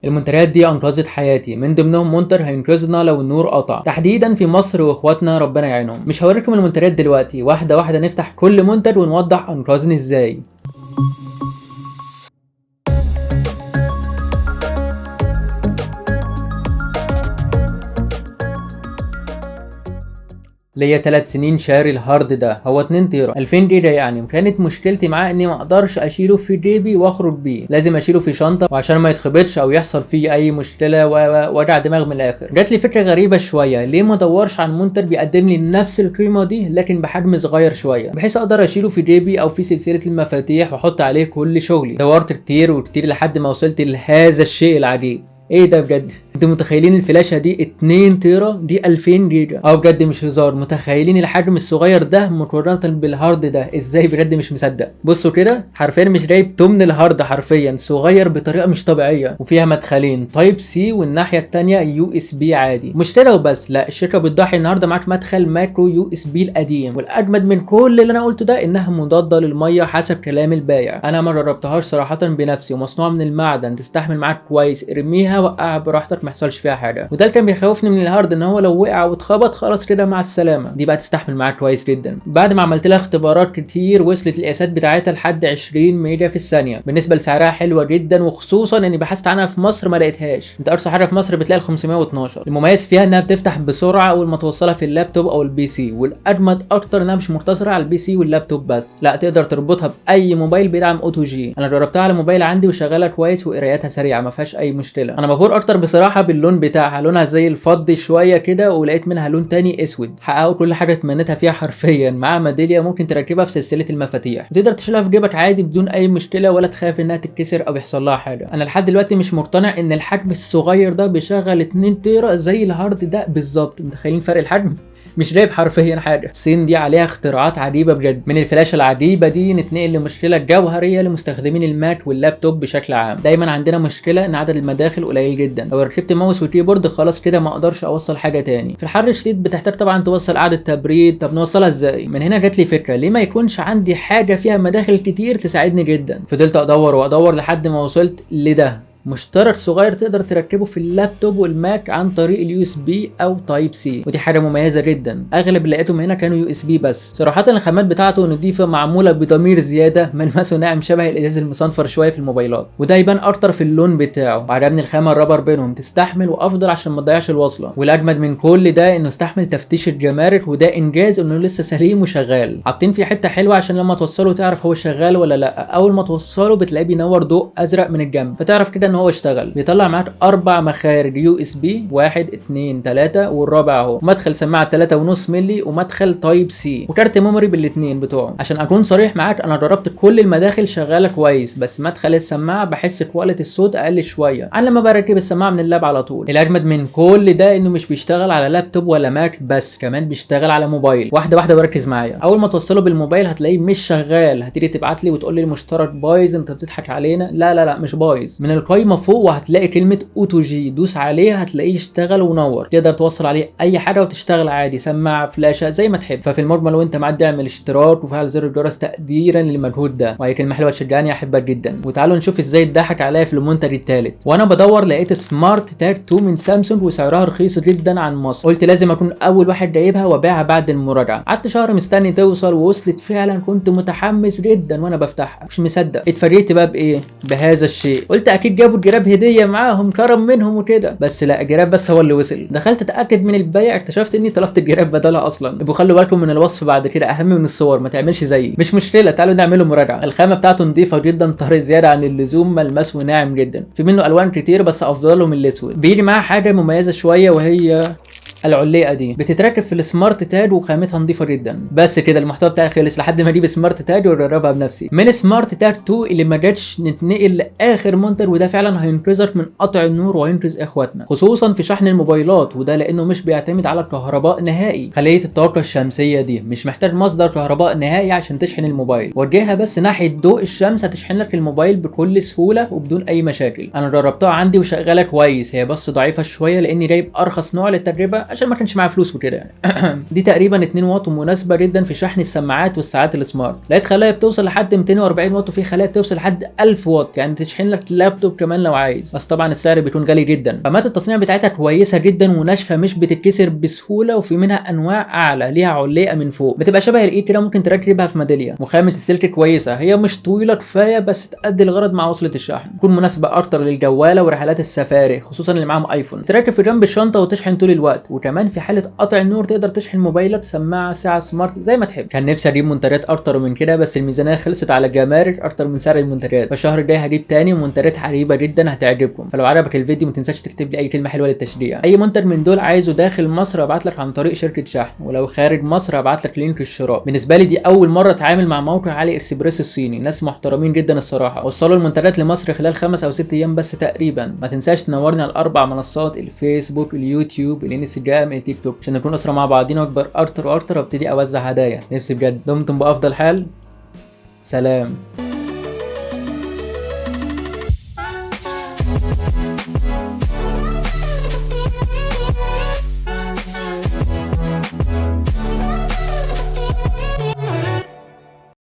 المنتجات دي انقذت حياتي، من ضمنهم منتج هينقذنا لو النور قطع، تحديدا في مصر، واخواتنا ربنا يعينهم. مش هوريكم المنتجات دلوقتي، واحدة واحدة نفتح كل منتج ونوضح انقذني ازاي. ليا 3 سنين شاري ال hard ده، هو 2 تيرا 2000 جيجا يعني، وكانت مشكلتي معاه اني ما اقدرش اشيله في جيبي واخرج بيه، لازم اشيله في شنطه وعشان ما يتخبطش او يحصل فيه اي مشكلة ووجع دماغ من الاخر. جات لي فكرة غريبة شوية، ليه ما ادورش عن منتج بيقدم لي نفس القيمة دي لكن بحجم صغير شوية، بحيث اقدر اشيله في جيبي او في سلسلة المفاتيح واحط عليه كل شغلي. دورت كتير وكتير لحد ما وصلت لهذا الشيء العجيب. ايه ده بجد؟ انتوا متخيلين الفلاشه دي 2 تيرا دي 2000 جيجا؟ بجد مش هزار، متخيلين الحجم الصغير ده مقارنة بال hard ده ازاي؟ بجد مش مصدق. بصوا كده، حرفيا مش جايب تمن ال hard، حرفيا صغير بطريقة مش طبيعية، وفيها مدخلين Type C والناحية الثانية USB عادي. مش كده وبس، لا الشركة بتضحي النهارده معاك مدخل micro USB القديم. والاجمد من كل اللي انا قلته ده انها مضادة للمية حسب كلام البايع، انا ما جربتهاش صراحة بنفسي، ومصنوعه من المعدن تستحمل معاك كويس، ارميها وقعها براحتك ما يحصلش فيها حاجة. وده اللي كان بيخوفني من ال hard، ان هو لو وقع واتخبط خلاص كده مع السلامة. دي بقى تستحمل معاك كويس جدا. بعد ما عملت لها اختبارات كتير وصلت القياسات بتاعتها لحد 20 ميجا في الثانية. بالنسبة لسعرها حلوة جدا، وخصوصا اني بحثت عنها في مصر ما لقيتهاش. انت اقصى حاجة في مصر بتلاقي ال 512. المميز فيها انها بتفتح بسرعة اول ما توصلها في اللابتوب او ال PC، والاجمد اكتر انها مش مقتصرة على ال PC واللابتوب بس، لا تقدر تربطها باي موبايل بيدعم OTG. انا جربتها على موبايل عندي وشغالة كويس وقرايتها سريعة ما فيهاش اي مشكلة. انا مبهور اكتر بصراحة باللون بتاعها، لونها زي الفضي شوية كده، ولقيت منها لون تاني اسود. حققوا كل حاجة اتمنيتها فيها حرفيا. معاها ميدالية ممكن تركبها في سلسلة المفاتيح، وتقدر تشيلها في جيبك عادي بدون اي مشكلة، ولا تخاف انها تتكسر او يحصل لها حاجة. انا لحد دلوقتي مش مقتنع ان الحجم الصغير ده بيشغل 2 تيرا زي ال hard ده بالظبط. متخيلين فرق الحجم؟ مش جايب حرفيا حاجة. الصين دي عليها اختراعات عجيبة بجد. من الفلاشه العجيبة دي نتنقل لمشكلة جوهرية لمستخدمين الماك واللابتوب بشكل عام. دايما عندنا مشكلة ان عدد المداخل قليل جدا، لو ركبت mouse و keyboard خلاص كده ما اقدرش اوصل حاجة تاني. في الحر الشديد بتحتاج طبعا توصل قاعدة تبريد، طب نوصلها ازاي؟ من هنا جات لي فكرة، ليه ما يكونش عندي حاجة فيها مداخل كتير تساعدني جدا؟ فضلت ادور وادور لحد ما وصلت لده، مشترك صغير تقدر تركبه في اللابتوب والماك عن طريق ال USB او Type C، ودي حاجة مميزة جدا. اغلب اللي لقيتهم هنا كانوا USB بس. صراحة الخامات بتاعته نظيفة، معمولة بضمير زيادة، ملمسه ناعم شبه الازاز المصنفر شوية في الموبايلات، وده يبان اكتر في اللون بتاعه. وعجبني الخامة ال rubber بينهم، تستحمل وافضل عشان ما تضيعش الوصلة. والاجمد من كل ده انه استحمل تفتيش الجمارك، وده انجاز انه لسه سليم وشغال. حاطين فيه حتة حلوة عشان لما توصله تعرف هو شغال ولا لا. اول ما توصله بتلاقيه بينور ضوء ازرق من الجنب، فتعرف كده ان هو اشتغل. بيطلع معاك 4 مخارج USB، 1 2 3 والرابع اهو، مدخل سماعه 3.5 مللي ومدخل Type C، وكارت memory بالاثنين بتوعه. عشان اكون صريح معاك انا جربت كل المداخل شغالة كويس، بس مدخل السماعة بحس quality الصوت اقل شوية عن لما بركب السماعة من اللاب على طول. الاجمد من كل ده انه مش بيشتغل على لابتوب ولا ماك بس، كمان بيشتغل على موبايل. واحدة واحدة بركز معايا. اول ما توصله بالموبايل هتلاقيه مش شغال، هتيجي تبعت لي وتقول لي المشترك بايظ، انت بتضحك علينا. لا لا لا مش بايظ. من القايمة فوق وهتلاقي كلمة OTG، دوس عليها هتلاقيه اشتغل ونور. تقدر توصل عليه اي حاجة وتشتغل عادي، سماعه، فلاشه، زي ما تحب. ففي المجمل وانت معدي اعمل اشتراك وفعل زر الجرس تقديرا للمجهود ده، وهي كلمة حلوة تشجعني، احبك جدا. وتعالوا نشوف ازاي اتضحك عليا في المنتج الثالث. وانا بدور لقيت Smart Tag 2 من سامسونج، وسعرها رخيص جدا عن مصر. قلت لازم اكون اول واحد جايبها وابيعها بعد المراجعة. قعدت شهر مستني توصل، ووصلت فعلا. كنت متحمس جدا وانا بفتحها، مش مصدق. اتفاجئت بقى بايه؟ بهذا الشيء. قلت اكيد جابوا الجراب هديه معاهم، كرم منهم وكده، بس لا، الجراب بس هو اللي وصل. دخلت اتاكد من البيع، اكتشفت اني طلبت الجراب بدلها اصلا. ابقوا خلوا بالكم من الوصف بعد كده، اهم من الصور، ما تعملش زيي. مش مشكلة، تعالوا نعمله مراجعه. الخامة بتاعته نظيفة جدا، طري زيادة عن اللزوم، ملمسه ناعم جدا. في منه الوان كتير بس افضلهم الاسود. بيجي معاه حاجة مميزة شوية وهي العليقه دي، بتتركب في ال Smart Tag وخامتها نظيفة جدا. بس كده المحتوى بتاعي خلص لحد ما اجيب Smart Tag واجربها بنفسي. من Smart Tag 2 اللي ما جاتش نتنقل لاخر منتج، وده فعلا هينقذك من قطع النور وهينقذ اخواتنا، خصوصا في شحن الموبايلات، وده لانه مش بيعتمد على الكهرباء نهائي. خليه الطاقة الشمسية دي مش محتاج مصدر كهرباء نهائي عشان تشحن الموبايل، وجهها بس ناحية ضوء الشمس هتشحن لك الموبايل بكل سهولة وبدون اي مشاكل. انا جربتها عندي وشغالة كويس، هي بس ضعيفة شوية لاني جايب ارخص نوع للتجربه عشان ما كانش معايا فلوس وكده يعني. دي تقريبا 2 واط ومناسبة جدا في شحن السماعات والساعات ال smart. لقيت خلايا بتوصل لحد 240 واط، وفي خلايا بتوصل لحد 1000 واط، يعني تشحن لك لابتوب كمان لو عايز، بس طبعا السعر بيكون غالي جدا. خامات التصنيع بتاعتها كويسة جدا وناشفه، مش بتتكسر بسهولة، وفي منها انواع اعلى ليها عليقه من فوق بتبقى شبه الايد كده، ممكن تركبها في ميدالية. وخامه السلك كويسة، هي مش طويلة كفاية بس تأدي الغرض مع وصله الشحن. تكون مناسبة اكتر للجواله ورحلات السفاري، خصوصا اللي معاهم ايفون. تركب في جنب الشنطة وتشحن طول الوقت، وكمان في حاله قطع النور تقدر تشحن موبايلك، سماعه، ساعة smart، زي ما تحب. كان نفسي اجيب منتجات اكتر من كده، بس الميزانية خلصت على الجمارك اكتر من سعر المنتجات. فالشهر الجاي هجيب تاني منتجات عجيبة جدا هتعجبكم. فلو عجبك الفيديو ما تنساش تكتب لي اي كلمة حلوة للتشجيع. اي منتج من دول عايزه داخل مصر ابعت لك عن طريق شركة شحن، ولو خارج مصر ابعت لك link الشراء. بالنسبة لي دي اول مرة اتعامل مع موقع علي اكسبريس الصيني، ناس محترمين جدا الصراحة، وصلوا المنتجات لمصر خلال 5 أو 6 ايام بس تقريبا. ما تنساش تنورني على الاربع منصات، الفيسبوك، اليوتيوب، الانستجرام، التيك توك، عشان نكون اسره مع بعضينا واكبر اكتر واكتر، وابتدي اوزع هدايا. نفسي بجد. دمتم بافضل حال. سلام.